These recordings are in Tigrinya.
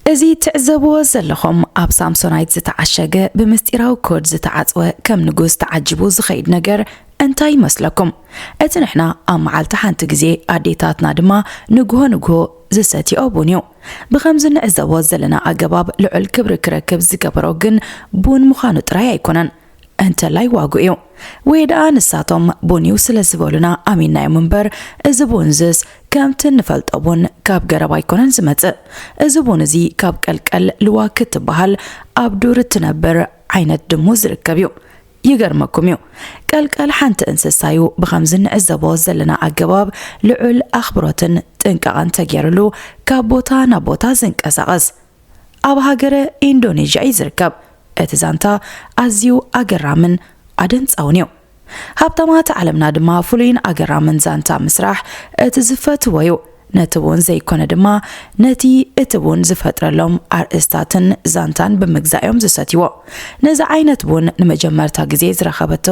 እዚ ትዕዘብዎ ዘለኹም ኣብ ሳምሶናይት ዝተዓሸገ፣ ብምስጢራዊ ኮድ ዝተዓጽወ፣ ከም ንጉስ ተዓጂቡ ዝኸይድ ነገር እንታይ ይመስለኩም? እቲ ንሕና ኣብ መዓልቲ ሓንቲ ግዜ፣ ኣዴታትና ድማ ንግሆ ንግሆ ዝሰትይኦ ቡን እዩ። ብኸምዚ ንዕዘቦ ዘለና ኣገባብ ልዑል ክብሪ ክረክብ ዝገበሮ ግን ቡን ምዃኑ ጥራይ ኣይኮነን። እንተላይ ዋግኡ እዩ። ወይ ደኣ ንሳቶም ቡን እዩ ስለ ዝበሉና ኣሚንናዮም እምበር፣ እዚ ቡን ዝስ ከምቲ እንፈልጦ ቡን ካብ ገረብ ኣይኮነን ዝመጽእ። እዚ ቡን እዚ ካብ ቀልቀል ልዋክ እትበሃል ኣብ ዱር እትነብር ዓይነት ድሙ ዝርከብ እዩ። ይገርመኩም እዩ። ቀልቀል ሓንቲ እንስሳ እዩ። ብኸምዚ እንዕዘቦ ዘለና ኣገባብ ልዑል ኣኽብሮትን ጥንቃቐን ተገይርሉ ካብ ቦታ ናብ ቦታ ዝንቀሳቐስ። ኣብ ሃገረ ኢንዶኔዥያ እዩ ዝርከብ። እቲ ዛንታ ኣዝዩ ኣገራምን ኣደንጻውን እዩ። ሃብታማት ዓለምና ድማ ፍሉይን ኣገራምን ዛንታ ምስራሕ እቲ ዝፈትዎ እዩ። ነቲ እውን ዘይኮነ ድማ ነቲ እቲ እውን ዝፈጥረሎም ኣርእስታትን ዛንታን ብምግዛእ እዮም ዝሰትይዎ። ነዚ ዓይነት ቡን ንመጀመርታ ግዜ ዝረኸበቶ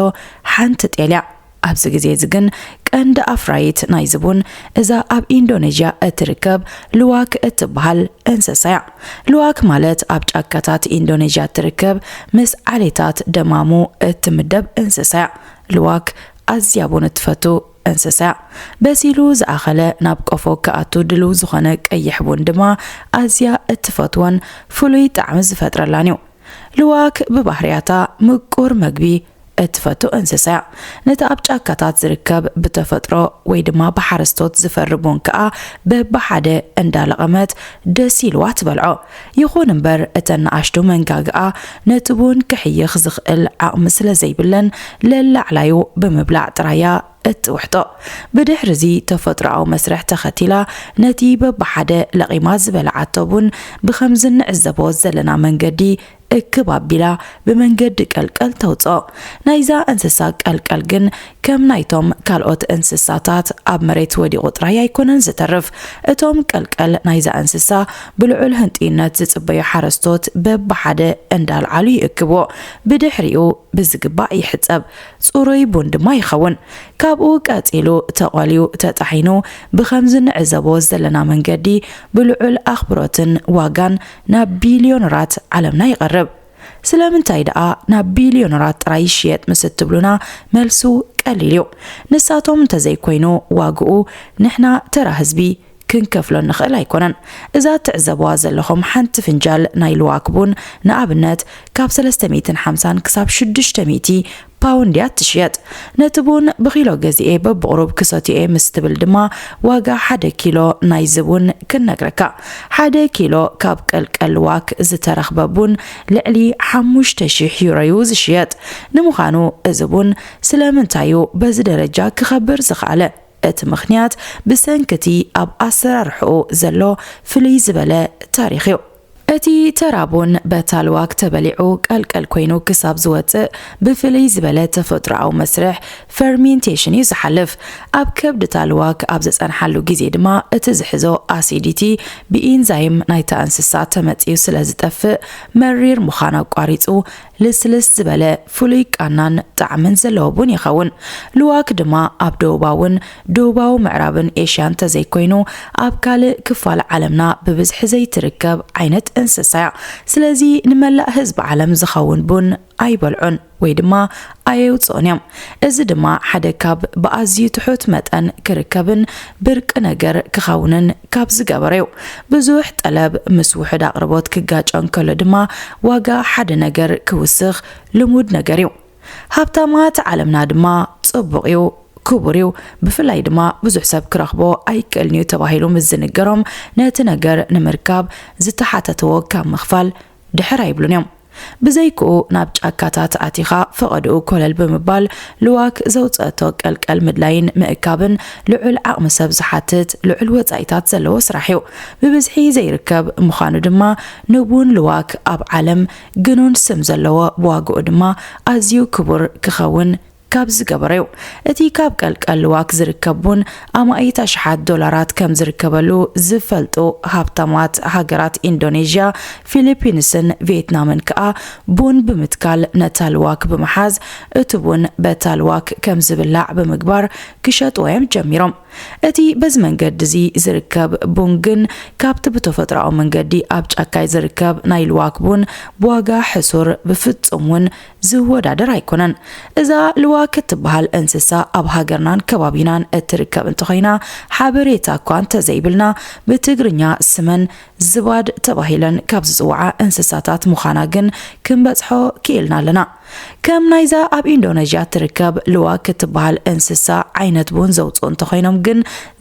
ሓንቲ ጤል እያ። ኣብዚ ግዜ እዚ ግን ቀንዲ ኣፍራይት ናይዚ ቡን እዛ ኣብ ኢንዶኔዥያ እትርከብ ልዋክ እትበሃል እንስሳ እያ። ልዋክ ማለት ኣብ ጫካታት ኢንዶኔዥያ እትርከብ ምስ ዓሌታት ደማሙ እትምደብ እንስሳ እያ። ልዋክ ኣዝያ ቡን እትፈቱ እንስሳ እያ። በሲሉ ዝኣኸለ ናብ ቆፎ ክኣቱ ድልው ዝኾነ ቀይሕ ቡን ድማ ኣዝያ እትፈትዎን ፍሉይ ጣዕሚ ዝፈጥረላን እዩ። ልዋክ ብባህርያታ ምቁር መግቢ እትፈቱ እንስሳ እያ። ነቲ ኣብ ጫካታት ዝርከብ ብተፈጥሮ ወይ ድማ ብሓረስቶት ዝፈሪ ቡን ከኣ በብሓደ እንዳለቐመት ደስ ኢልዋ ትበልዖ። ይኹን እምበር እተን ንኣሽቱ መንጋግኣ ነቲ ቡን ክሕይኽ ዝኽእል ዓቕሚ ስለ ዘይብለን ለላዕላዩ ብምብላዕ ጥራያ እትውሕጦ። ብድሕሪ እዚ ተፈጥሮኣዊ መስርሕ ተኸቲላ ነቲ በብሓደ ለቒማ ዝበልዓቶ ቡን ብኸምዚ እንዕዘቦ ዘለና መንገዲ እክብ ኣቢላ ብመንገዲ ቀልቀል ተውጽኦ። ናይዛ እንስሳ ቀልቀል ግን ከም ናይቶም ካልኦት እንስሳታት ኣብ መሬት ወዲቑ ጥራይ ኣይኮነን ዝተርፍ። እቶም ቀልቀል ናይዛ እንስሳ ብልዑል ህንጥዩነት ዝጽበዩ ሓረስቶት በብሓደ እንዳልዓሉ ይእክብዎ። ብድሕሪኡ ብዝግባእ ይሕጸብ፣ ጽሩይ ቡን ድማ ይኸውን። ካብኡ ቀጺሉ ተቖልዩ ተጣሒኑ ብኸምዚ ንዕዘቦ ዘለና መንገዲ ብልዑል ኣኽብሮትን ዋጋን ናብ ቢልዮነራት ዓለምና ይቐርብ። ስለምንታይ ደኣ ናብ ቢልዮነራት ጥራይ ይሽየጥ ምስ እትብሉና፣ መልሱ ቀሊል እዩ። ንሳቶም እንተዘይኮይኑ ዋግኡ ንሕና ተራ ህዝቢ ክንከፍሎ ንኽእል ኣይኮነን። እዛ ትዕዘብዋ ዘለኹም ሓንቲ ፍንጃል ናይ ልዋክ ቡን ንኣብነት ካብ ሰለስተ ሚእትን ሓምሳን ክሳብ ሽዱሽተ ሚእቲ ፓውንድ እያ ትሽየጥ። ነቲ ቡን ብኪሎ ገዚኤ በብቑሩብ ክሰትዮ እየ ምስ ትብል ድማ ዋጋ ሓደ ኪሎ ናይዚ ቡን ክንነግረካ። ሓደ ኪሎ ካብ ቀልቀል ልዋክ ዝተረኽበ ቡን ልዕሊ ሓሙሽተ ሽሕ ዩሮ እዩ ዝሽየጥ። ንምዃኑ እዚ ቡን ስለምንታይ እዩ በዚ ደረጃ ክኸብር ዝኸኣለ? እቲ ምኽንያት ብሰንኪ እቲ ኣብ ኣሰራርሕኡ ዘሎ ፍልይ ዝበለ ታሪኽ እዩ። እቲ ተራ ቡን በታ ልዋክ ተበሊዑ ቀልቀል ኮይኑ ክሳብ ዝወጽእ ብፍልይ ዝበለ ተፈጥሮኣዊ መስርሕ ፈርሜንቴሽን እዩ ዝሓልፍ። ኣብ ከብዲ እታ ልዋክ ኣብ ዝጸንሓሉ ግዜ ድማ እቲ ዝሕዞ ኣሲዲቲ ብኢንዛይም ናይታ እንስሳ ተመጽዩ ስለ ዝጠፍእ መሪር ምዃን ኣቋሪጹ ልስልስ ዝበለ ፍሉይ ቃናን ጣዕምን ዘለዎ ቡን ይኸውን። ልዋክ ድማ ኣብ ደቡባውን ደቡባዊ ምዕራብን ኤሽያን እንተዘይኮይኑ ኣብ ካልእ ክፋል ዓለምና ብብዝሒ ዘይትርከብ ዓይነት እንስሳ እያ። ስለዚ ንመላእ ህዝቢ ዓለም ዝኸውን ቡን ኣይበልዑን ወይ ድማ ኣየውፅኡን እዮም። እዚ ድማ ሓደ ካብ ብኣዝዩ ትሑት መጠን ክርከብን ብርቂ ነገር ክኸውንን ካብ ዝገበረ እዩ። ብዙሕ ጠለብ ምስ ውሑድ ኣቕርቦት ክጋጮ እንከሎ ድማ ዋጋ ሓደ ነገር ክውስኽ ልሙድ ነገር እዩ። ሃብታማት ዓለምና ድማ ጽቡቕ እዩ፣ ክቡር እዩ፣ ብፍላይ ድማ ብዙሕ ሰብ ክረኽቦ ኣይክእልን እዩ ተባሂሉ ምስ ዝንገሮም ነቲ ነገር ንምርካብ ዝተሓተትዎ ካብ ምኽፋል ድሕር ኣይብሉን እዮም። ብዘይክኡ ናብ ጫካታት ኣቲኻ ፈቐድኡ ኮለል ብምባል ልዋክ ዘውጸእቶ ቀልቀል ምድላይን ምእካብን ልዑል ዓቕሚ ሰብ ዝሓትት ልዑል ወጻኢታት ዘለዎ ስራሕ እዩ። ብብዝሒ ዘይርከብ ምዃኑ ድማ ንቡን ልዋክ ኣብ ዓለም ግኑን ስም ዘለዎ ብዋግኡ ድማ ኣዝዩ ክቡር ክኸውን ካብ ዝገበረ እዩ። እቲ ካብ ቀልቀል ልዋክ ዝርከብ ቡን ኣማኢት ኣሽሓት ዶላራት ከም ዝርከበሉ ዝፈልጡ ሃብታማት ሃገራት ኢንዶኔዥያ፣ ፊሊፒንስን ቪየትናምን ከኣ ቡን ብምትካል ነታ ልዋክ ብምሓዝ እቲ ቡን በታ ልዋክ ከም ዝብላዕ ብምግባር ክሸጥዎ እዮም ጀሚሮም። እቲ በዚ መንገዲ እዚ ዝርከብ ቡን ግን ካብቲ ብተፈጥሮኣዊ መንገዲ ኣብ ጫካይ ዝርከብ ናይ ልዋክ ቡን ብዋጋ ሕሱር ብፍጹም እውን ዝወዳደር ኣይኮነን። እዛ ልዋክ እትበሃል እንስሳ ኣብ ሃገርናን ከባቢናን እትርከብ እንተኾይና ሓበሬታ እኳ እንተዘይብልና ብትግርኛ ስመን ዝባድ ተባሂለን ካብ ዝጽውዓ እንስሳታት ምዃና ግን ክንበጽሖ ክኢልና ኣለና። ከም ናይዛ ኣብ ኢንዶነዥያ ትርከብ ልዋክ እትበሃል እንስሳ ዓይነት ቡን ዘውፅኡ እንተኾይኖም ግን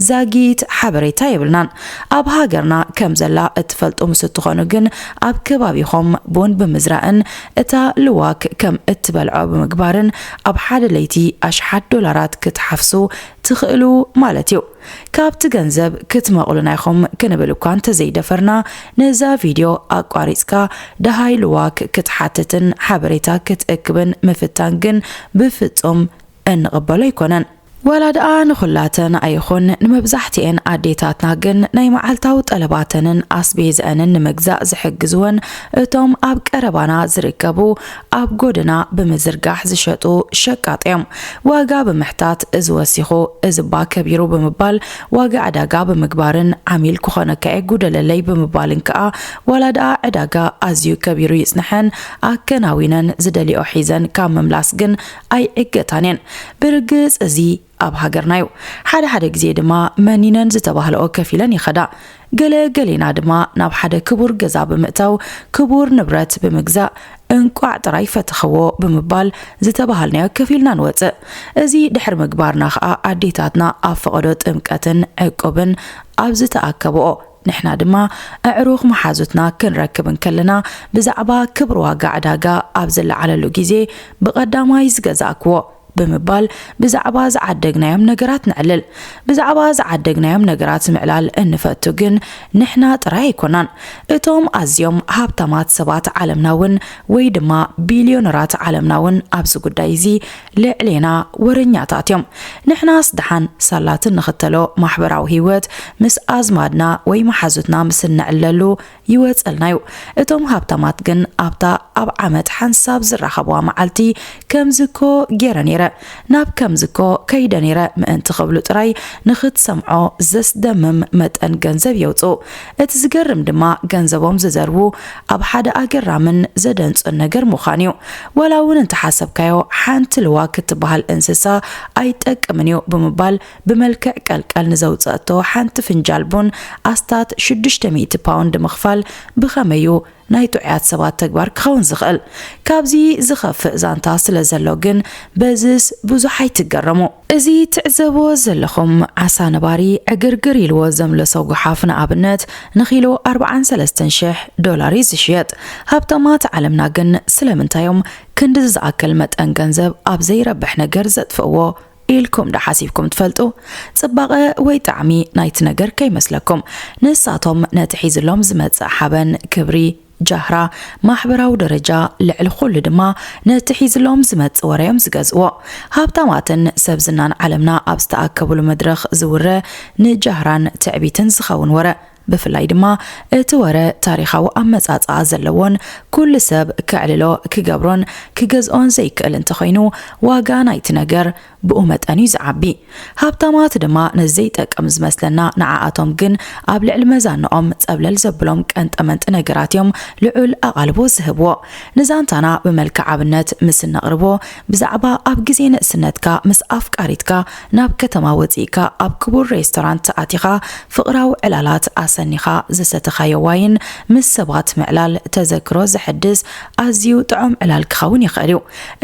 ዛጊት ሓበሬታ የብልናን። ኣብ ሃገርና ከም ዘላ እትፈልጡ ምስ እትኾኑ ግን ኣብ ከባቢኹም ቡን ብምዝራእን እታ ልዋክ ከም እትበልዖ ብምግባርን ኣብ ሓደ ለይቲ ኣሽሓት ዶላራት ክትሓፍሱ ትኽእሉ ማለት እዩ። ካብቲ ገንዘብ ክትመቕሉና ኢኹም ክንብል እኳ እንተዘይደፈርና፣ ነዛ ቪድዮ ኣቋሪጽካ ደሃይ ልዋክ ክትሓትትን ሓበሬታ ክትእክብን ምፍታን ግን ብፍጹም እንቕበሎ ኣይኮነን። ዋላ ደኣ ንኹላተን ኣይኹን ንመብዛሕትኤን ኣዴታትና ግን ናይ መዓልታዊ ጠለባተንን ኣስቤዝአንን ንምግዛእ ዝሕግዝወን እቶም ኣብ ቀረባና ዝርከቡ ኣብ ጎደና ብምዝርጋሕ ዝሸጡ ሸቃጥ እዮም። ዋጋ ብምሕታት እዚ ወሲኹ እዚ እባ ከቢሩ ብምባል ዋጋ ዕዳጋ ብምግባርን ዓሚል ክኾነካ እየ ጉደለለይ ብምባልን ከኣ ዋላ ደኣ ዕዳጋ ኣዝዩ ከቢሩ ይጽንሐን ኣከናዊነን ዝደልዮ ሒዘን ካብ ምምላስ ግን ኣይዕገታን እየን። ብርግጽ እዚ ኣብ ሃገርና እዩ። ሓደ ሓደ ግዜ ድማ መኒነን ዝተባህልኦ ከፊለን ይኸዳ። ገለ ገሌና ድማ ናብ ሓደ ክቡር ገዛ ብምእታው ክቡር ንብረት ብምግዛእ እንቋዕ ጥራይ ፈተኽዎ ብምባል ዝተባሃልናዮ ከፊልና ንወጽእ። እዚ ድሕሪ ምግባርና ኸኣ ኣዴታትና ኣብ ፈቐዶ ጥምቀትን ዕቁብን ኣብ ዝተኣከብኦ ንሕና ድማ ኣዕሩኽ መሓዙትና ክንረክብ እንከለና ብዛዕባ ክብሪ ዋጋ ዕዳጋ ኣብ ዝለዓለሉ ግዜ ብቐዳማይ ዝገዛእክዎ ብምባል ብዛዕባ ዝዓደግናዮም ነገራት ነዕልል። ብዛዕባ ዝዓደግናዮም ነገራት ምዕላል እንፈቱ ግን ንሕና ጥራይ ኣይኮናን። እቶም ኣዝዮም ሃብታማት ሰባት ዓለምና እውን ወይ ድማ ቢልዮነራት ዓለምና እውን ኣብዚ ጉዳይ እዚ ልዕሌና ወረኛታት እዮም። ንሕናስ ደሓን ሳላትን ንኽተሎ ማሕበራዊ ህይወት ምስ ኣዝማድና ወይ መሓዙትና ምስ እነዕለሉ ይወጸልና እዩ። እቶም ሃብታማት ግን ኣብታ ኣብ ዓመት ሓንሳብ ዝራኸብዋ መዓልቲ ከምዚ እኮ ገይረ ነይረ፣ ናብ ከምዚ እኮ ከይደ ነይረ ምእንቲ ክብሉ ጥራይ ንኽትሰምዖ ዘስደምም መጠን ገንዘብ የውጽኡ። እቲ ዝገርም ድማ ገንዘቦም ዝዘርቡ ኣብ ሓደ ኣገራምን ዘደንጹን ነገር ምዃን እዩ። ዋላ እውን እንተሓሰብካዮ ሓንቲ ልዋ ክትበሃል እንስሳ ኣይጠቅምን እዩ ብምባል ብመልክዕ ቀልቀል ንዘውጸእቶ ሓንቲ ፍንጃል ቡን ኣስታት ሽዱሽተ ሚእቲ ፓውንድ ምኽፋል ብኸመይ እዩ ናይ ጥዑያት ሰባት ተግባር ክኸውን ዝኽእል? ካብዚ ዝኸፍእ ዛንታ ስለ ዘሎ ግን በዝስ ብዙሕ ኣይትገረሙ። እዚ ትዕዘብዎ ዘለኹም ዓሳ ነባሪ ዕግርግር ኢልዎ ዘምለሶ ጓሓፍ ንኣብነት ንኪሎ ኣርብዓን ሰለስተን ሽሕ ዶላር እዩ ዝሽየጥ። ሃብታማት ዓለምና ግን ስለምንታይ እዮም ክንድዚ ዝኣክል መጠን ገንዘብ ኣብ ዘይረብሕ ነገር ዘጥፍእዎ ኢልኩም ዶ ሓሲብኩም ትፈልጡ? ጽባቐ ወይ ጣዕሚ ናይቲ ነገር ከይመስለኩም። ንሳቶም ነቲ ሒዝሎም ዝመጽእ ሓበን፣ ክብሪ፣ ጃህራ፣ ማሕበራዊ ደረጃ፣ ልዕሊ ኩሉ ድማ ነቲ ሒዝሎም ዝመጽእ ወረ እዮም ዝገዝእዎ። ሃብታማትን ሰብ ዝናን ዓለምና ኣብ ዝተኣከብሉ መድረኽ ዝውረ ንጃህራን ትዕቢትን ዝኸውን ወረ። ብፍላይ ድማ እቲ ወረ ታሪኻዊ ኣመጻጽኣ ዘለዎን ኩሉ ሰብ ከዕልሎ፣ ክገብሮን ክገዝኦን ዘይክእል እንተኾይኑ፣ ዋጋ ናይቲ ነገር ብኡ መጠን እዩ ዝዓቢ። ሃብታማት ድማ ነዚ ዘይጠቅም ዝመስለና ንዓኣቶም ግን ኣብ ልዕሊ መዛንኦም ጸብለል ዘብሎም ቀንጠመንጢ ነገራት እዮም ልዑል ኣቓልቦ ዝህብዎ። ንዛንታና ብመልክዕ ኣብነት ምስ እነቕርቦ፣ ብዛዕባ ኣብ ግዜ ንእስነትካ ምስ ኣፍቃሪትካ ናብ ከተማ ወጺእካ ኣብ ክቡር ሬስቶራንት ኣቲኻ ፍቕራዊ ዕላላት ኣሰኒኻ ዝሰተኻዮ ዋይን ምስ ሰባት ምዕላል ተዘክሮ ዘሐድስ ኣዝዩ ጥዑም ዕላል ክኸውን ይኽእል እዩ።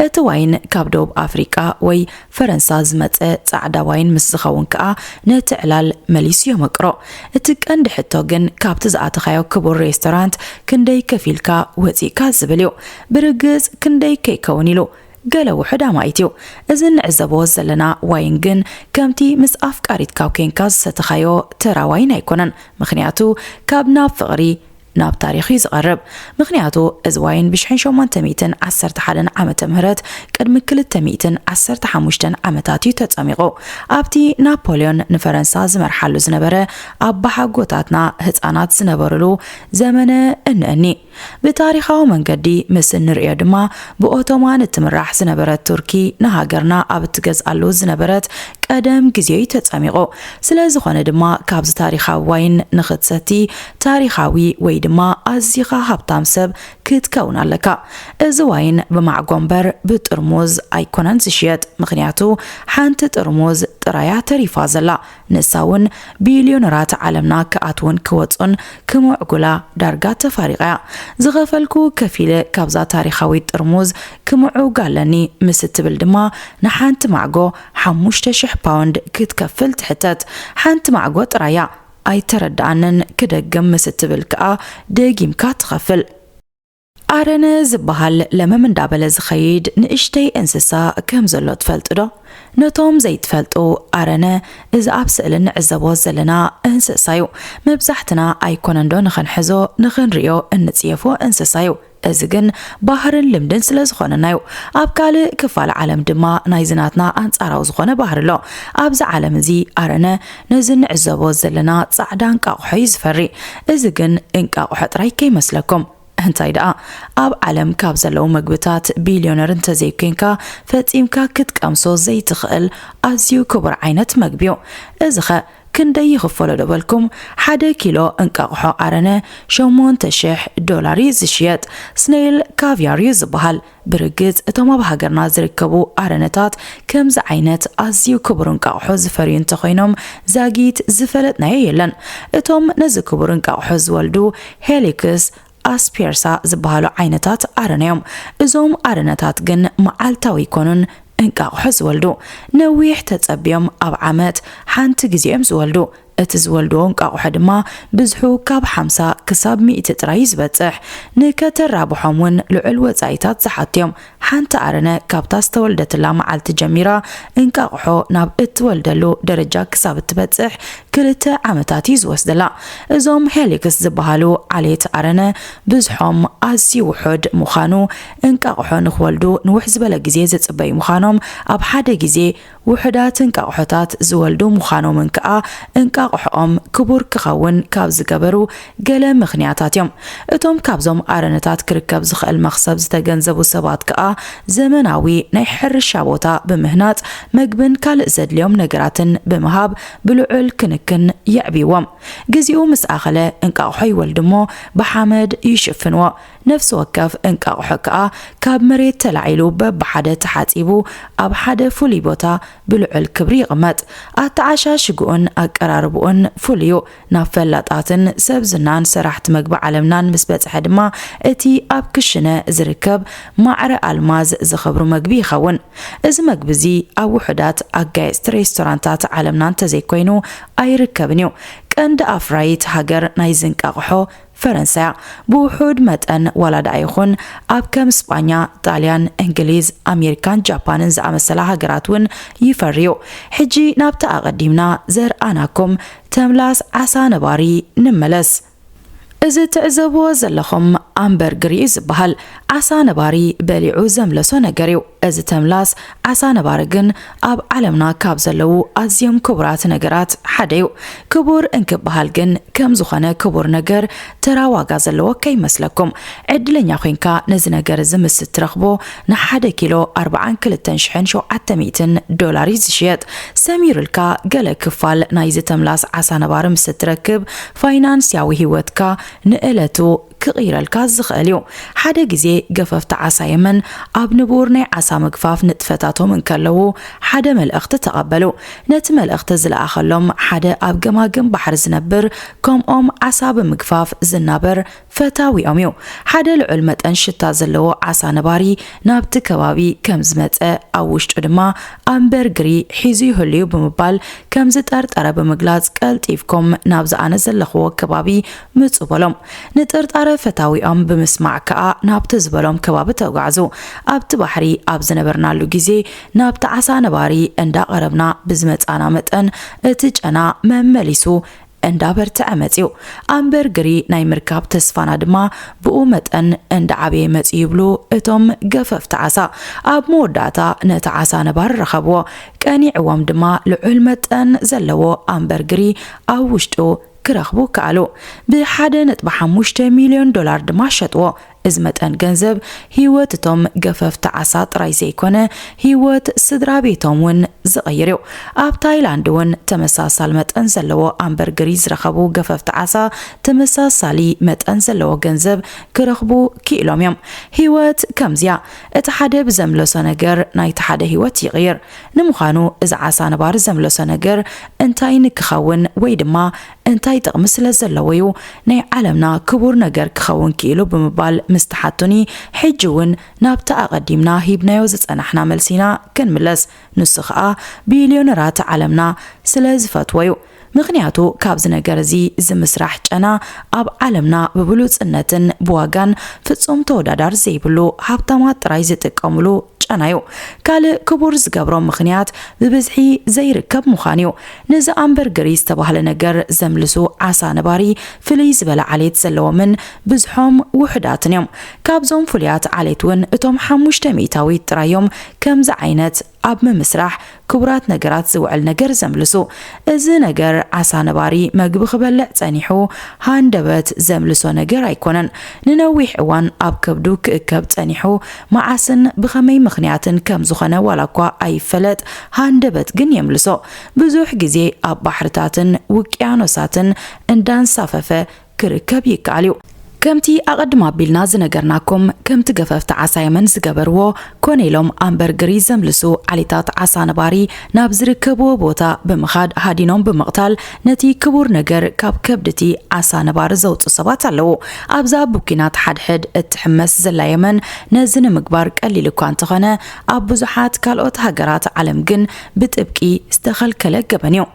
እቲ ዋይን ካብ ደቡብ ኣፍሪቃ ወይ ፈረንሳ ዝመጸ ጻዕዳ ዋይን ምስ ዝኸውን ከኣ ነቲ ዕላል መሊሱ የመቅሮ። እቲ ቀንዲ ሕቶ ግን ካብቲ ዝኣተኻዮ ክቡር ሬስቶራንት ክንደይ ከፊልካ ወጺእካ ዝብል እዩ። ብርግጽ ክንደይ ከይከውን ኢሉ ገለ ውሑድ ኣማኢት እዩ። እዚ እንዕዘቦ ዘለና ዋይን ግን ከምቲ ምስ ኣፍቃሪትካ ኮንካ ዝሰተኻዮ ተራ ዋይን ኣይኮነን። ምኽንያቱ ካብ ናብ ፍቕሪ ናብ ታሪኽ እዩ ዝቐርብ። ምኽንያቱ እዚ ዋይን ብሽሕን ሸሞንተ ሚእትን ዓሰርተ ሓደን ዓመተ ምህረት ቅድሚ ክልተ ሚእትን ዓሰርተ ሓሙሽተን ዓመታት እዩ ተጸሚቑ። ኣብቲ ናፖልዮን ንፈረንሳ ዝመርሓሉ ዝነበረ ኣባሓጎታትና ህጻናት ዝነበሩሉ ዘመነ እንእኒ። ብታሪኻዊ መንገዲ ምስ እንርእዮ ድማ ብኦቶማን እትምራሕ ዝነበረት ቱርኪ ንሃገርና ኣብ እትገዝኣሉ ዝነበረት ቀደም ግዜ እዩ ተጸሚቑ። ስለ ዝኾነ ድማ ካብዚ ታሪኻዊ ዋይን ንኽትሰቲ ታሪኻዊ ወይ ድማ ኣዚኻ ሃብታም ሰብ ክትከውን ኣለካ። እዚ ዋይን ብማዕጎ እምበር ብጥርሙዝ ኣይኮነን ዝሽየጥ፣ ምኽንያቱ ሓንቲ ጥርሙዝ ጥራያ ተሪፋ ዘላ። ንሳ እውን ቢልዮነራት ዓለምና ክኣትውን ክወጹን ክምዕጉላ ዳርጋ ተፋሪቓ እያ። ዝኸፈልኩ ከፊለ ካብዛ ታሪኻዊት ጥርሙዝ ክምዑግ ኣለኒ ምስ እትብል ድማ ንሓንቲ ማዕጎ ሓሙሽተ ሽሕ ፓውንድ ክትከፍል ትሕተት። ሓንቲ ማዕጎ ጥራያ ኣይተረድኣንን ክደግም ምስ እትብል ከኣ ደጊምካ ትኸፍል። ኣረነ ዝበሃል ለመም እንዳበለ ዝኸይድ ንእሽተይ እንስሳ ከም ዘሎ ትፈልጡ ዶ? ነቶም ዘይትፈልጡ፣ ኣረነ እዚ ኣብ ስእሊ ንዕዘቦ ዘለና እንስሳ እዩ። መብዛሕትና ኣይኮነን ዶ ንኽንሕዞ ንኽንርእዮ እንጽየፎ እንስሳ እዩ። እዚ ግን ባህርን ልምድን ስለ ዝኾነና እዩ። ኣብ ካልእ ክፋል ዓለም ድማ ናይዚ ናትና ኣንጻራዊ ዝኾነ ባህሪ ኣሎ። ኣብዚ ዓለም እዚ ኣረነ ነዚ ንዕዘቦ ዘለና ጻዕዳ እንቃቑሖ እዩ ዝፈሪ። እዚ ግን እንቃቑሖ ጥራይ ከይመስለኩም። እንታይ ደኣ፣ ኣብ ዓለም ካብ ዘለዉ መግብታት ቢልዮነር እንተዘይኮንካ ፈጺምካ ክትቀምሶ ዘይትኽእል ኣዝዩ ክቡር ዓይነት መግቢ እዩ። እዚኸ ክንደይ ይኽፈሎ ዶ በልኩም? ሓደ ኪሎ እንቃቑሖ ኣረነ ሸሞንተ ሽሕ ዶላር እዩ ዝሽየጥ። ስኔል ካቪያር እዩ ዝበሃል። ብርግጽ እቶም ኣብ ሃገርና ዝርከቡ ኣረነታት ከምዚ ዓይነት ኣዝዩ ክቡር እንቃቑሖ ዝፈርዩ እንተኾይኖም ዛጊት ዝፈለጥናዮ የለን። እቶም ነዚ ክቡር እንቃቑሖ ዝወልዱ ሄሊክስ ኣስፔርሳ ዝበሃሉ ዓይነታት ኣረነ እዮም። እዞም ኣረነታት ግን መዓልታዊ ኣይኮኑን እንቃቑሖ ዝወልዱ። ነዊሕ ተጸብዮም ኣብ ዓመት ሓንቲ ግዜ እዮም ዝወልዱ። እቲ ዝወልድዎ እንቃቑሖ ድማ ብዝሑ ካብ ሓምሳ ክሳብ ሚእቲ ጥራይ እዩ ዝበጽሕ። ንከተራብሖም እውን ልዑል ወጻኢታት ዝሓቱ እዮም። ሓንቲ ኣረነ ካብታ ዝተወልደትላ መዓልቲ ጀሚራ እንቃቑሖ ናብ እትወልደሉ ደረጃ ክሳብ እትበጽሕ ክልተ ዓመታት እዩ ዝወስደላ። እዞም ሄሊክስ ዝበሃሉ ዓሌት ኣረነ ብዝሖም ኣዝዩ ውሑድ ምዃኑ፣ እንቃቑሖ ንኽወልዱ ንውሕ ዝበለ ግዜ ዝጽበዩ ምዃኖም፣ ኣብ ሓደ ግዜ ውሑዳት እንቃቑሖታት ዝወልዱ ምዃኖምን ከኣ እንቃቑሖኦም ክቡር ክኸውን ካብ ዝገበሩ ገለ ምኽንያታት እዮም። እቶም ካብዞም ኣረነታት ክርከብ ዝኽእል መኽሰብ ዝተገንዘቡ ሰባት ከኣ ዘመናዊ ናይ ሕርሻ ቦታ ብምህናጽ መግብን ካልእ ዘድልዮም ነገራትን ብምሃብ ብልዑል ክንክን የዕብይዎም። ግዜኡ ምስ ኣኸለ እንቃቑሖ ይወልዱ እሞ ብሓመድ ይሽፍንዎ። ነፍሲ ወከፍ እንቃቑሖ ከኣ ካብ መሬት ተላዒሉ በብሓደ ተሓጺቡ ኣብ ሓደ ፍሉይ ቦታ ብልዑል ክብሪ ይቕመጥ። ኣተዓሻሽግኡን ኣቀራርብኡን ፍሉይ እዩ። ናብ ፈላጣትን ሰብ ዝናን ሰራሕቲ መግቢ ዓለምናን ምስ በጽሐ ድማ እቲ ኣብ ክሽነ ዝርከብ ማዕረ ኣልማዝ ዝኸብሩ መግቢ ይኸውን። እዚ መግቢ እዚ ኣብ ውሑዳት ኣጋየጽቲ ሬስቶራንታት ዓለምና እንተዘይኮይኑ ኣይርከብን እዩ። ቀንዲ ኣፍራይት ሃገር ናይዚ እንቃቑሖ ፈረንሳ እያ። ብውሑድ መጠን ዋላ ደኣ ይኹን ኣብ ከም ስጳኛ፣ ጣልያን፣ እንግሊዝ፣ ኣሜሪካን ጃፓንን ዝኣመሰላ ሃገራት እውን ይፈሪ እዩ። ሕጂ ናብቲ ኣቐዲምና ዘርኣናኩም ተምላስ ዓሳ ነባሪ ንመለስ። እዚ ትዕዘብዎ ዘለኹም ኣምበርግር እዩ ዝበሃል። ዓሳ ነባሪ በሊዑ ዘምለሶ ነገር እዩ። እዚ ተምላስ ዓሳ ነባሪ ግን ኣብ ዓለምና ካብ ዘለዉ ኣዝዮም ክቡራት ነገራት ሓደ እዩ። ክቡር እንክበሃል ግን ከም ዝኾነ ክቡር ነገር ተራ ዋጋ ዘለዎ ከይመስለኩም። ዕድለኛ ኮይንካ ነዚ ነገር እዚ ምስ እትረኽቦ ንሓደ ኪሎ ኣርብዓን ክልተን ሽሕን ሸውዓተ ሚእትን ዶላር እዩ ዝሽየጥ። ሰሚሩልካ ገለ ክፋል ናይዚ ተምላስ ዓሳ ነባሪ ምስ እትረክብ ፋይናንስያዊ ህይወትካ ንእለቱ ክቕይረልካ ዝኽእል እዩ። ሓደ ግዜ ገፈፍቲ ዓሳ የመን ኣብ ንቡር ናይ ዓሳ ምግፋፍ ንጥፈታቶም እንከለዉ ሓደ መልእኽቲ ተቐበሉ። ነቲ መልእኽቲ ዝለኣኸሎም ሓደ ኣብ ገማግም ባሕሪ ዝነብር ከምኦም ዓሳ ብምግፋፍ ዝናበር ፈታዊኦም እዩ። ሓደ ልዑል መጠን ሽታ ዘለዎ ዓሳ ነባሪ ናብቲ ከባቢ ከም ዝመጸ ኣብ ውሽጡ ድማ ኣምበርግሪ ሒዙ ይህሉ እዩ ብምባል ከም ዝጠርጠረ ብምግላጽ ቀልጢፍኩም ናብዚ ኣነ ዘለኽዎ ከባቢ ምጹ በሎም። ንጥርጣረ ፈታዊኦም ብምስማዕ ከኣ ናብቲ ዝበሎም ከባቢ ተጓዕዙ። ኣብቲ ባሕሪ ኣብ ዝነበርናሉ ግዜ ናብቲ ዓሳ ነባሪ እንዳቐረብና ብዝመጻና መጠን እቲ ጨና መመሊሱ እንዳበርትዐ መጺኡ። ኣምበር ግሪ ናይ ምርካብ ተስፋና ድማ ብኡ መጠን እንዳዓበየ መጺኡ ይብሉ እቶም ገፈፍቲ ዓሳ። ኣብ መወዳእታ ነቲ ዓሳ ነባሪ ረኸብዎ። ቀኒዕዎም ድማ ልዑል መጠን ዘለዎ ኣምበር ግሪ ኣብ ውሽጡ ክረኽቡ ከኣሉ። ብ ሓደ ነጥቢ ሓሙሽተ ሚልዮን ዶላር ድማ ሸጥዎ። እዚ መጠን ገንዘብ ህይወት እቶም ገፈፍቲ ዓሳ ጥራይ ዘይኮነ፣ ህይወት ስድራ ቤቶም እውን ዝቕይር እዩ። ኣብ ታይላንድ እውን ተመሳሳሊ መጠን ዘለዎ ኣምበርግሪ ዝረኸቡ ገፈፍቲ ዓሳ ተመሳሳሊ መጠን ዘለዎ ገንዘብ ክረኽቡ ክኢሎም እዮም። ህይወት ከምዚያ፣ እቲ ሓደ ብዘምለሶ ነገር ናይቲ ሓደ ህይወት ይቕይር። ንምዃኑ እዚ ዓሳ ነባሪ ዘምለሶ ነገር እንታይ ንክኸውን ወይ ድማ እንታይ ጥቕሚ ስለ ዘለዎ እዩ ናይ ዓለምና ክቡር ነገር ክኸውን ክኢሉ ብምባል ምስ ተሓቱኒ፣ ሕጂ እውን ናብቲ ኣቐዲምና ሂብናዮ ዝጸናሕና መልሲና ክንምለስ። ንሱ ኸኣ ቢልዮነራት ዓለምና ስለ ዝፈትዎ እዩ። ምኽንያቱ ካብዚ ነገር እዚ ዝምስራሕ ጨና ኣብ ዓለምና ብብሉጽነትን ብዋጋን ፍጹም ተወዳዳሪ ዘይብሉ ሃብታማት ጥራይ ዝጥቀምሉ ጨና እዩ። ካልእ ክቡር ዝገብሮ ምኽንያት ብብዝሒ ዘይርከብ ምዃን እዩ። ነዚ ኣምበርግሪ ዝተባህለ ነገር ዘምልሱ ዓሳ ነባሪ ፍልይ ዝበለ ዓሌት ዘለዎምን ብዝሖም ውሑዳትን እዮም። ካብዞም ፍሉያት ዓሌት እውን እቶም ሓሙሽተ ሚእታዊት ጥራይ እዮም ከምዚ ዓይነት ኣብ ምምስራሕ ክቡራት ነገራት ዝውዕል ነገር ዘምልሱ። እዚ ነገር ዓሳ ነባሪ መግቢ ክበልዕ ጸኒሑ ሃንደበት ዘምልሶ ነገር ኣይኮነን። ንነዊሕ እዋን ኣብ ከብዱ ክእከብ ጸኒሑ መዓስን ብኸመይ ምኽንያትን ከም ዝኾነ ዋላ እኳ ኣይፈለጥ፣ ሃንደበት ግን የምልሶ። ብዙሕ ግዜ ኣብ ባሕርታትን ውቅያኖሳትን እንዳንሳፈፈ ክርከብ ይከኣል እዩ። ከምቲ ኣቐድም ኣቢልና ዝነገርናኩም፣ ከምቲ ገፈፍቲ ዓሳ የመን ዝገበርዎ፣ ኮነ ኢሎም ኣምበርግሪ ዘምልሱ ዓሌታት ዓሳ ነባሪ ናብ ዝርከብዎ ቦታ ብምኻድ ሃዲኖም ብምቕታል ነቲ ክቡር ነገር ካብ ከብድቲ ዓሳ ነባሪ ዘውጽኡ ሰባት ኣለዉ። ኣብዛ ብኲናት ሓድሕድ እትሕመስ ዘላ የመን ነዚ ንምግባር ቀሊል እኳ እንተኾነ፣ ኣብ ብዙሓት ካልኦት ሃገራት ዓለም ግን ብጥብቂ ዝተኸልከለ ገበን እዩ።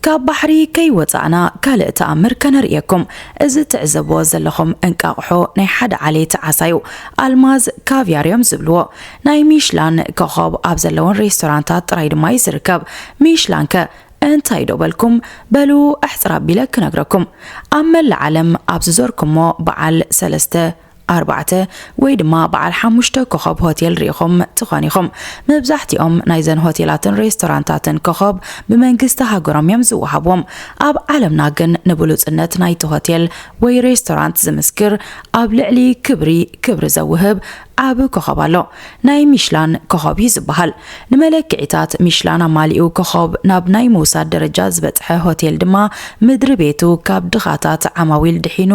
ካብ ባሕሪ ከይወጻእና ካልእ ተኣምር ከነርእየኩም። እዚ ትዕዘብዎ ዘለኹም እንቃቕሖ ናይ ሓደ ዓሌት ዓሳ እዩ። ኣልማዝ ካቪያር እዮም ዝብልዎ። ናይ ሚሽላን ኮኾብ ኣብ ዘለወን ሬስቶራንታት ጥራይ ድማ እዩ ዝርከብ። ሚሽላንከ እንታይ ዶ በልኩም? በሉ ኣሕጽር ኣቢለ ክነግረኩም። ኣብ መላእ ዓለም ኣብ ዝዞርኩሞ በዓል ሰለስተ ኣርባዕተ ወይ ድማ በዓል ሓሙሽተ ኮኾብ ሆቴል ርኢኹም ትኾን ኢኹም። መብዛሕትኦም ናይዘን ሆቴላትን ሬስቶራንታትን ኮኾብ ብመንግስቲ ሃገሮም እዮም ዝወሃብዎም። ኣብ ዓለምና ግን ንብሉጽነት ናይቲ ሆቴል ወይ ሬስቶራንት ዝምስክር ኣብ ልዕሊ ክብሪ ክብሪ ዘውህብ ዓቢ ኮኾብ ኣሎ። ናይ ሚሽላን ኮኾብ እዩ ዝበሃል። ንመለክዒታት ሚሽላን ኣማሊኡ ኮኾብ ናብ ናይ ምውሳድ ደረጃ ዝበጽሐ ሆቴል ድማ ምድሪ ቤቱ ካብ ድኻታት ዓማዊል ድሒኑ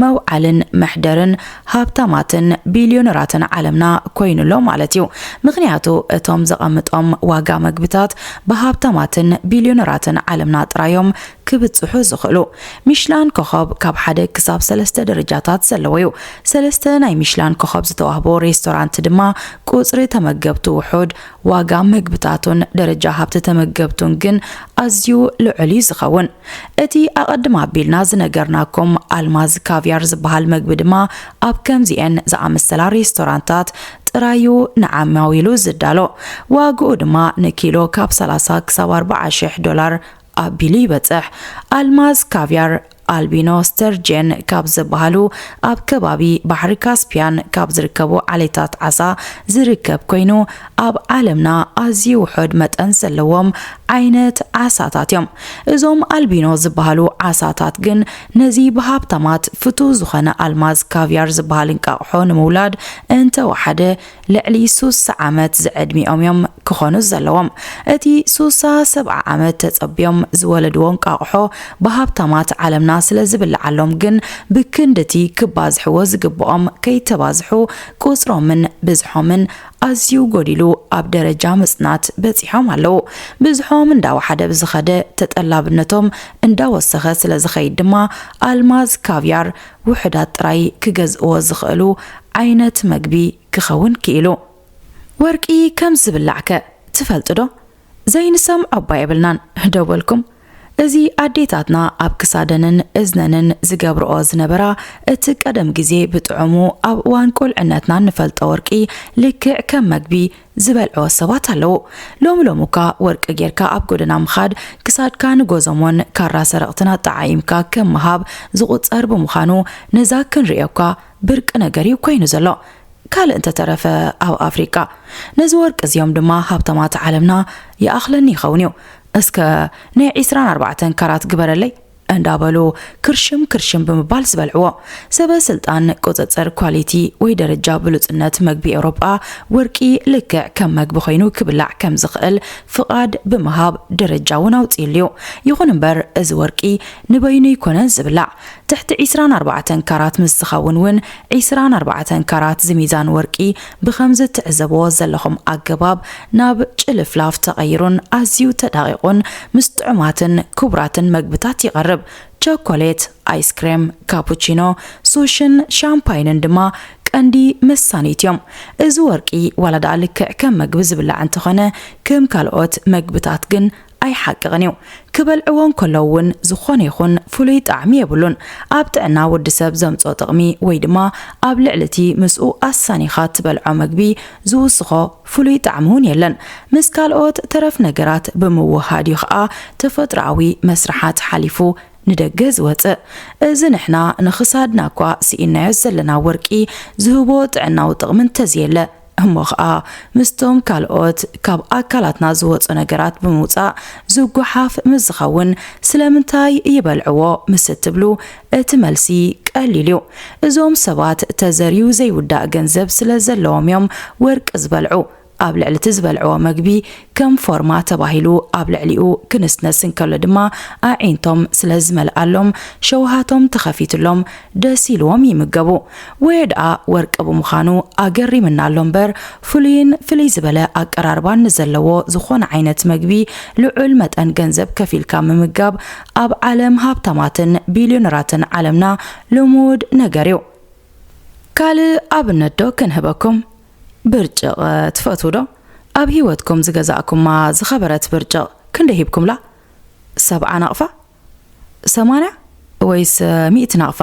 መውዓልን መሕደርን ሃብታማትን ቢልዮነራትን ዓለምና ኮይኑሎ ማለት እዩ። ምኽንያቱ እቶም ዘቐምጦም ዋጋ መግብታት ብሃብታማትን ቢልዮነራትን ዓለምና ጥራዮም ክብጽሑ ዝኽእሉ። ሚሽላን ኮኾብ ካብ ሓደ ክሳብ ሰለስተ ደረጃታት ዘለዎ እዩ። ሰለስተ ናይ ሚሽላን ኮኾብ ዝተዋህቦ ሬስቶራንት ድማ ቁጽሪ ተመገብቱ ውሑድ፣ ዋጋ መግብታቱን ደረጃ ሃብቲ ተመገብቱን ግን ኣዝዩ ልዑል እዩ ዝኸውን። እቲ ኣቐድም ኣቢልና ዝነገርናኩም ኣልማዝ ካቪያር ዝበሃል መግቢ ድማ ኣብ ከምዚኤን ዝኣመሰላ ሬስቶራንታት ጥራዩ ንዓማዊሉ ዝዳሎ። ዋግኡ ድማ ንኪሎ ካብ ሰላሳ ክሳብ ኣርባዓ ሽሕ ዶላር ኣቢሉ ይበጽሕ። ኣልማዝ፣ ካቪያር፣ ኣልቢኖ፣ ስተርጀን ካብ ዝበሃሉ ኣብ ከባቢ ባሕሪ ካስፒያን ካብ ዝርከቡ ዓሌታት ዓሳ ዝርከብ ኮይኑ፣ ኣብ ዓለምና ኣዝዩ ውሑድ መጠን ዘለዎም ዓይነት ዓሳታት እዮም። እዞም ኣልቢኖ ዝበሃሉ ዓሳታት ግን ነዚ ብሃብታማት ፍቱው ዝኾነ ኣልማዝ ካቪያር ዝበሃል እንቃቕሖ ንምውላድ እንተወሓደ ልዕሊ ሱሳ ዓመት ዝዕድሚኦም እዮም ክኾኑ ዘለዎም። እቲ ሱሳ ሰብዓ ዓመት ተጸብዮም ዝወለድዎ እንቃቕሖ ብሃብታማት ዓለምና ስለ ዝብልዓሎም ግን ብክንድቲ ክባዝሕዎ ዝግብኦም ከይተባዝሑ ቁጽሮምን ብዝሖምን ኣዝዩ ጎዲሉ ኣብ ደረጃ ምጽናት በጺሖም ኣለዉ። ብዝሖም እንዳወሓደ ብዝኸደ ተጠላብነቶም እንዳወሰኸ ስለ ዝኸይድ ድማ ኣልማዝ ካቪያር ውሑዳት ጥራይ ክገዝእዎ ዝኽእሉ ዓይነት መግቢ ክኸውን ክኢሉ። ወርቂ ከም ዝብላዕከ ትፈልጡ ዶ? ዘይንሰምዖ እባ የብልናን ዶ በልኩም? እዚ ኣዴታትና ኣብ ክሳደንን እዝነንን ዝገብርኦ ዝነበራ፣ እቲ ቀደም ግዜ ብጥዑሙ ኣብ እዋን ቁልዕነትና እንፈልጦ ወርቂ ልክዕ ከም መግቢ ዝበልዕዎ ሰባት ኣለዉ። ሎሚ ሎሚ እኳ ወርቂ ጌርካ ኣብ ጎደና ምኻድ ክሳድካ ንጎዞሞን ካራ ሰረቕትን ኣጠዓዒምካ ከም ምሃብ ዝቑጸር ብምዃኑ፣ ነዛ ክንርእዮ እኳ ብርቂ ነገር እዩ ኮይኑ ዘሎ። ካልእ እንተተረፈ ኣብ ኣፍሪቃ። ነዚ ወርቂ እዚኦም ድማ ሃብታማት ዓለምና ይኣኽለኒ ይኸውን እዩ። እስከ ናይ ዒስራን ኣርባዕተን ካራት ግበረለይ እንዳበሉ ክርሽም ክርሽም ብምባል ዝበልዕዎ። ሰበ ስልጣን ቁጽጽር ኳሊቲ ወይ ደረጃ ብሉጽነት መግቢ ኤውሮጳ ወርቂ ልክዕ ከም መግቢ ኮይኑ ክብላዕ ከም ዝኽእል ፍቓድ ብምሃብ ደረጃ እውን ኣውጺእሉ እዩ። ይኹን እምበር እዚ ወርቂ ንበይኑ ኣይኮነን ዝብላዕ። ትሕቲ ዒስራን ኣርባዕተን ካራት ምስ ዝኸውን እውን ዒስራን ኣርባዕተን ካራት ዝሚዛን ወርቂ ብኸምዚ ትዕዘብዎ ዘለኹም ኣገባብ ናብ ጭልፍላፍ ተቐይሩን ኣዝዩ ተዳቒቑን ምስ ጥዑማትን ክቡራትን መግብታት ይቐርብ። ቸኮሌት፣ ኣይስክሬም፣ ካፑቺኖ፣ ሱሽን ሻምፓይንን ድማ ቀንዲ መሳኒት እዮም። እዚ ወርቂ ዋላ ደኣ ልክዕ ከም መግቢ ዝብላዕ እንተኾነ፣ ከም ካልኦት መግብታት ግን ኣይሓቅቕን እዩ። ክበልዕዎ እንከለዉ እውን ዝኾነ ይኹን ፍሉይ ጣዕሚ የብሉን። ኣብ ጥዕና ወዲ ሰብ ዘምጽኦ ጥቕሚ ወይ ድማ ኣብ ልዕሊ እቲ ምስኡ ኣሳኒኻ ትበልዖ መግቢ ዝውስኾ ፍሉይ ጣዕሚ እውን የለን። ምስ ካልኦት ተረፍ ነገራት ብምውህሃድ እዩ ኸኣ ተፈጥሮኣዊ መስርሓት ሓሊፉ ንደገ ዝወጽእ። እዚ ንሕና ንኽሳድና እኳ ስኢንናዮ ዘለና ወርቂ ዝህቦ ጥዕናዊ ጥቕሚ እንተዘየለ፣ እሞ ኸኣ ምስቶም ካልኦት ካብ ኣካላትና ዝወጹ ነገራት ብምውጻእ ዝጓሓፍ ምስ ዝኸውን፣ ስለምንታይ ይበልዕዎ ምስ እትብሉ፣ እቲ መልሲ ቀሊል እዩ። እዞም ሰባት ተዘርዩ ዘይውዳእ ገንዘብ ስለ ዘለዎም እዮም ወርቂ ዝበልዑ። ኣብ ልዕሊ እቲ ዝበልዕዎ መግቢ ከም ፎርማ ተባሂሉ ኣብ ልዕሊኡ ክንስነስ እንከሎ ድማ ኣዒንቶም ስለ ዝመልኣሎም ሸውሃቶም ተኸፊትሎም ደስ ኢልዎም ይምገቡ። ወይ ደኣ ወርቂ ብምዃኑ ኣገሪምና ኣሎ እምበር ፍሉይን ፍልይ ዝበለ ኣቀራርባን ንዘለዎ ዝኾነ ዓይነት መግቢ ልዑል መጠን ገንዘብ ከፊልካ ምምጋብ ኣብ ዓለም ሃብታማትን ቢልዮነራትን ዓለምና ልሙድ ነገር እዩ። ካልእ ኣብነት ዶ ክንህበኩም? ብርጭቕ ትፈትዉ ዶ? ኣብ ህይወትኩም ዝገዛእኩማ ዝኸበረት ብርጭቕ ክንደይ ሂብኩምላ? ሰብዓ ናቕፋ? ሰማንያ ወይስ ሚእቲ ናቕፋ?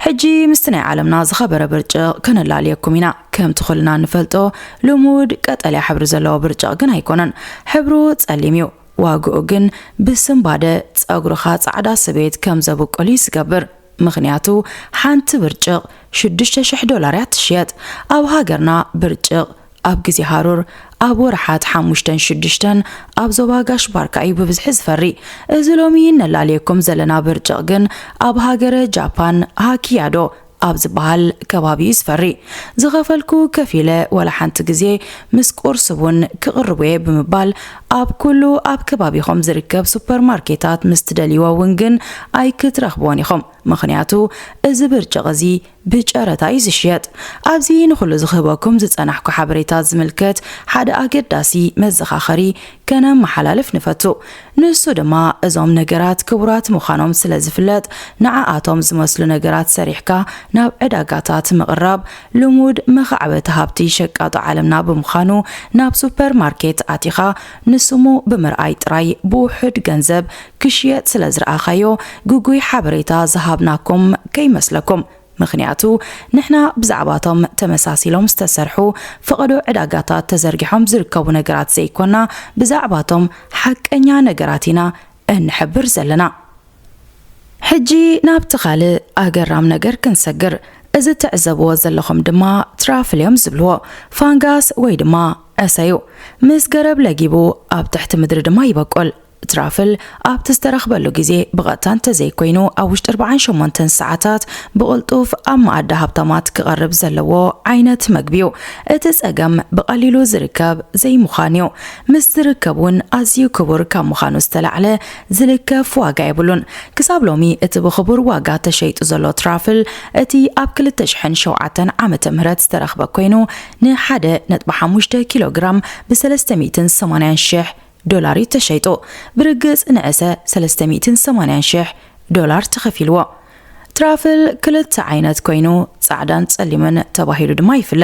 ሕጂ ምስቲ ናይ ዓለምና ዝኸበረ ብርጭቕ ከነላልየኩም ኢና። ከምቲ ኩልና እንፈልጦ ልሙድ ቀጠልያ ሕብሪ ዘለዎ ብርጭቕ ግን ኣይኮነን። ሕብሩ ጸሊም እዩ። ዋግኡ ግን ብስንባደ ጸጉርኻ ጻዕዳ ስቤት ከም ዘብቁል እዩ ዝገብር። ምኽንያቱ ሓንቲ ብርጭቕ ሽዱሽተ ሽሕ ዶላር እያ ትሽየጥ። ኣብ ሃገርና ብርጭቕ ኣብ ግዜ ሃሩር ኣብ ወርሓት ሓሙሽተን ሽዱሽተን ኣብ ዞባ ጋሽ ባርካ እዩ ብብዝሒ ዝፈሪ። እዚ ሎሚ ነላልየኩም ዘለና ብርጭቕ ግን ኣብ ሃገረ ጃፓን ሃኪያዶ ኣብ ዝበሃል ከባቢ እዩ ዝፈሪ። ዝኸፈልኩ ከፊለ ወላ ሓንቲ ግዜ ምስ ቁርሲ ቡን ክቕርቦ እየ ብምባል ኣብ ኩሉ ኣብ ከባቢኹም ዝርከብ ሱፐርማርኬታት ምስ ትደልይዎ እውን ግን ኣይክትረኽብዎን ኢኹም። ምኽንያቱ እዚ ብርጭቕ እዚ ብጨረታ እዩ ዝሽየጥ። ኣብዚ ንኹሉ ዝህበኩም ዝጸናሕኩ ሓበሬታ ዝምልከት ሓደ ኣገዳሲ መዘኻኸሪ ከነመሓላልፍ ንፈቱ። ንሱ ድማ እዞም ነገራት ክቡራት ምዃኖም ስለ ዝፍለጥ፣ ንዓኣቶም ዝመስሉ ነገራት ሰሪሕካ ናብ ዕዳጋታት ምቕራብ ልሙድ መኻዕበቲ ሃብቲ ሸቃጦ ዓለምና ብምዃኑ፣ ናብ ሱፐርማርኬት ኣቲኻ ንስሙ ብምርኣይ ጥራይ ብውሑድ ገንዘብ ክሽየጥ ስለ ዝረኣኻዮ፣ ግጉይ ሓበሬታ ዝሃብናኩም ከይመስለኩም። ምኽንያቱ ንሕና ብዛዕባቶም ተመሳሲሎም ዝተሰርሑ ፈቐዶ ዕዳጋታት ተዘርጊሖም ዝርከቡ ነገራት ዘይኮና፣ ብዛዕባቶም ሓቀኛ ነገራት ኢና እንሕብር ዘለና። ሕጂ ናብቲ ካልእ ኣገራም ነገር ክንሰግር። እዚ ትዕዘብዎ ዘለኹም ድማ ትራፍል እዮም ዝብልዎ። ፋንጋስ ወይ ድማ ዕሰ እዩ። ምስ ገረብ ለጊቡ ኣብ ትሕቲ ምድሪ ድማ ይበቁል። ትራፍል ኣብቲ ዝተረኽበሉ ግዜ ብቐጥታ እንተዘይኮይኑ ኣብ ውሽጢ ኣርባዓን ሸሞንተን ሰዓታት ብቕልጡፍ ኣብ መኣዲ ሃብታማት ክቐርብ ዘለዎ ዓይነት መግቢ እዩ። እቲ ጸገም ብቐሊሉ ዝርከብ ዘይምዃን እዩ። ምስ ዝርከብ እውን ኣዝዩ ክቡር ካብ ምዃኑ ዝተላዕለ ዝልከፍ ዋጋ የብሉን። ክሳብ ሎሚ እቲ ብኽቡር ዋጋ ተሸይጡ ዘሎ ትራፍል እቲ ኣብ ክልተ ሽሕን ሸውዓተን ዓመተ ምህረት ዝተረኽበ ኮይኑ ንሓደ ነጥቢ ሓሙሽተ ኪሎ ግራም ብሰለስተ ሚእትን ሰማንያን ሽሕ ዶላር እዩ ተሸይጡ። ብርግጽ ንዕሰ ሰለስተ ሚእትን ሰማንያን ሽሕ ዶላር ተኸፊልዎ። ትራፍል ክልተ ዓይነት ኮይኑ ጻዕዳን ጸሊምን ተባሂሉ ድማ ይፍለ።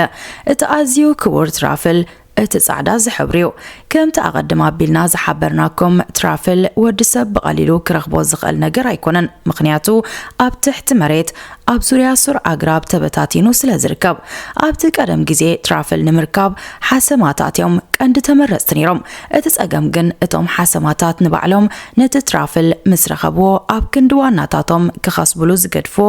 እቲ ኣዝዩ ክቡር ትራፍል እቲ ጻዕዳ ዝሕብሩ እዩ። ከምቲ ኣቐድም ኣቢልና ዝሓበርናኩም፣ ትራፍል ወዲ ሰብ ብቐሊሉ ክረኽቦ ዝኽእል ነገር ኣይኮነን። ምኽንያቱ ኣብ ትሕቲ መሬት ኣብ ዙርያ ሱር ኣግራብ ተበታቲኑ ስለ ዝርከብ። ኣብቲ ቀደም ግዜ ትራፍል ንምርካብ ሓሰማታት እዮም ቀንዲ ተመረጽቲ ነይሮም። እቲ ጸገም ግን እቶም ሓሰማታት ንባዕሎም ነቲ ትራፍል ምስ ረኸብዎ ኣብ ክንዲ ዋናታቶም ክኸስብሉ ዝገድፍዎ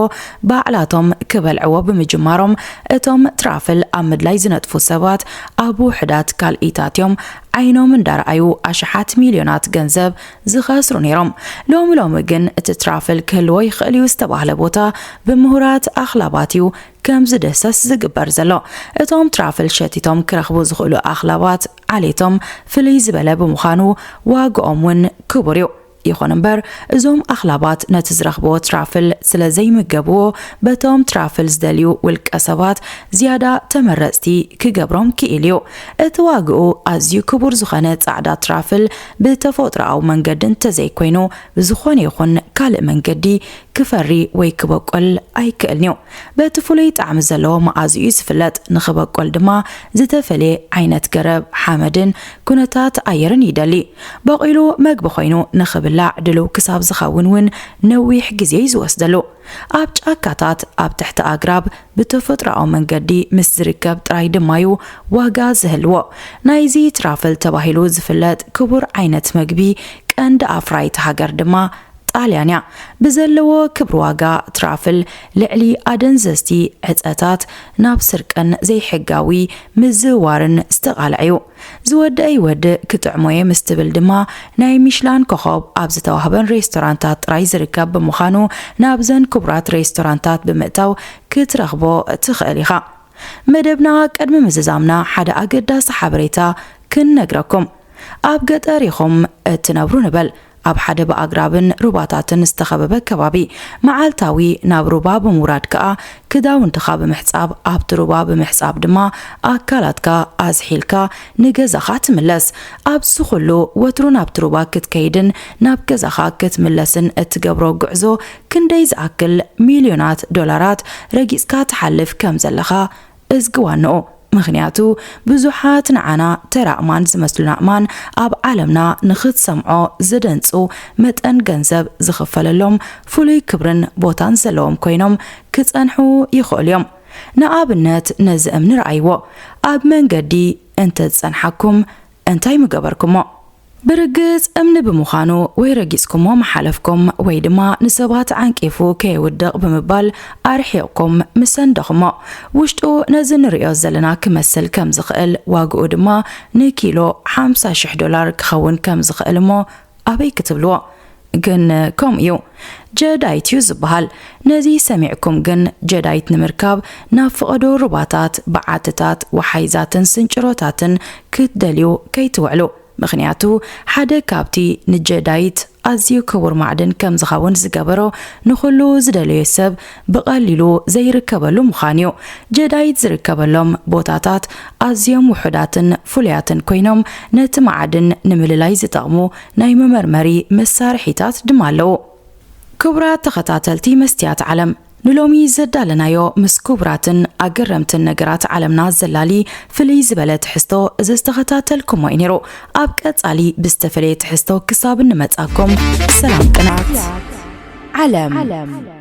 ባዕላቶም ክበልዕዎ ብምጅማሮም እቶም ትራፍል ኣብ ምድላይ ዝነጥፉ ሰባት ኣብ ውሕዳት ካልኢታት እዮም ዓይኖም እንዳረኣዩ ኣሽሓት ሚልዮናት ገንዘብ ዝኸስሩ ነይሮም። ሎሚ ሎሚ ግን እቲ ትራፍል ክህልዎ ይኽእል እዩ ዝተባህለ ቦታ ብምሁራት ኣኽላባት እዩ ከም ዝድህሰስ ዝግበር ዘሎ። እቶም ትራፍል ሸቲቶም ክረኽቡ ዝኽእሉ ኣኽላባት ዓሌቶም ፍልይ ዝበለ ብምዃኑ ዋግኦም እውን ክቡር እዩ። ይኹን እምበር እዞም ኣኽላባት ነቲ ዝረኽብዎ ትራፍል ስለ ዘይምገብዎ በቶም ትራፍል ዝደልዩ ውልቀ ሰባት ዝያዳ ተመረጽቲ ክገብሮም ክኢል እዩ። እቲ ዋግኡ ኣዝዩ ክቡር ዝኾነ ጻዕዳ ትራፍል ብተፈጥሮኣዊ መንገዲ እንተዘይኮይኑ ብዝኾነ ይኹን ካልእ መንገዲ ክፈሪ ወይ ክበቁል ኣይክእልን እዩ። በቲ ፍሉይ ጣዕሚ ዘለዎ መኣዝኡ እዩ ዝፍለጥ። ንኽበቁል ድማ ዝተፈለየ ዓይነት ገረብ፣ ሓመድን ኩነታት ኣየርን ይደሊ። በቒሉ መግቢ ኮይኑ ንኽብላዕ ድልው ክሳብ ዝኸውን እውን ነዊሕ ግዜ እዩ ዝወስደሉ። ኣብ ጫካታት፣ ኣብ ትሕቲ ኣግራብ ብተፈጥሮኣዊ መንገዲ ምስ ዝርከብ ጥራይ ድማዩ ዋጋ ዝህልዎ። ናይዚ ትራፍል ተባሂሉ ዝፍለጥ ክቡር ዓይነት መግቢ ቀንዲ ኣፍራይቲ ሃገር ድማ ጣልያን እያ። ብዘለዎ ክብሪ ዋጋ ትራፍል ልዕሊ ኣደንዘዝቲ ዕጸታት ናብ ስርቅን ዘይሕጋዊ ምዝውዋርን ዝተቓልዐ እዩ። ዝወደአ ይወድእ ክጥዕሞየ ምስ ትብል ድማ ናይ ሚሽላን ኮኸብ ኣብ ዝተዋህበን ሬስቶራንታት ጥራይ ዝርከብ ብምዃኑ ናብዘን ክቡራት ሬስቶራንታት ብምእታው ክትረኽቦ ትኽእል ኢኻ። መደብና ቅድሚ ምዝዛምና ሓደ ኣገዳሲ ሓበሬታ ክንነግረኩም። ኣብ ገጠር ኢኹም እትነብሩ ንበል። ኣብ ሓደ ብኣግራብን ሩባታትን ዝተኸበበ ከባቢ፣ መዓልታዊ ናብ ሩባ ብምውራድ ከኣ ክዳውንትኻ ብምሕጻብ፣ ኣብቲ ሩባ ብምሕጻብ ድማ ኣካላትካ ኣዝሒልካ ንገዛኻ ትምለስ። ኣብዚ ኩሉ ወትሩ ናብቲ ሩባ ክትከይድን ናብ ገዛኻ ክትምለስን እትገብሮ ጉዕዞ ክንደይ ዝኣክል ሚልዮናት ዶላራት ረጊጽካ ትሓልፍ ከም ዘለኻ እዝግዋንኦ። ምኽንያቱ ብዙሓት ንዓና ተራ ኣእማን ዝመስሉና ኣእማን ኣብ ዓለምና ንኽትሰምዖ ዝደንጹ መጠን ገንዘብ ዝኽፈለሎም ፍሉይ ክብርን ቦታን ዘለዎም ኮይኖም ክጸንሑ ይኽእሉ እዮም። ንኣብነት ነዚ እምኒ ረኣይዎ። ኣብ መንገዲ እንተ ዝጸንሓኩም እንታይ ምገበርኩሞ? ብርግጽ እምኒ ብምዃኑ ወይ ረጊጽኩሞ ምሓለፍኩም ወይ ድማ ንሰባት ዓንቂፉ ከየውድቕ ብምባል ኣርሒቕኩም ምሰንደኹሞ። ውሽጡ ነዚ ንርእዮ ዘለና ክመስል ከም ዝኽእል ዋግኡ ድማ ንኪሎ ሓምሳ ሽሕ ዶላር ክኸውን ከም ዝኽእል እሞ ኣበይ ክትብልዎ? ግን ከምኡ እዩ። ጀዳይት እዩ ዝበሃል። ነዚ ሰሚዕኩም ግን ጀዳይት ንምርካብ ናብ ፈቐዶ ሩባታት፣ በዓትታት፣ ወሓይዛትን ስንጭሮታትን ክትደልዩ ከይትውዕሉ። ምኽንያቱ ሓደ ካብቲ ንጀዳይት ኣዝዩ ክቡር ማዕድን ከም ዝኸውን ዝገበሮ ንኹሉ ዝደለዮ ሰብ ብቐሊሉ ዘይርከበሉ ምዃኑ እዩ። ጀዳይት ዝርከበሎም ቦታታት ኣዝዮም ውሑዳትን ፍሉያትን ኮይኖም ነቲ ማዕድን ንምልላይ ዝጠቕሙ ናይ መመርመሪ መሳርሒታት ድማ ኣለዉ። ክቡራት ተኸታተልቲ መስትያት ዓለም፣ ንሎሚ ዘዳለናዮ ምስ ክቡራትን ኣገረምትን ነገራት ዓለምና ዘላሊ ፍልይ ዝበለ ትሕዝቶ ዝተኸታተልኩሞ እዩ ነይሩ። ኣብ ቀጻሊ ብዝተፈለየ ትሕዝቶ ክሳብ እንመጻኩም ሰላም ቅናት ዓለም።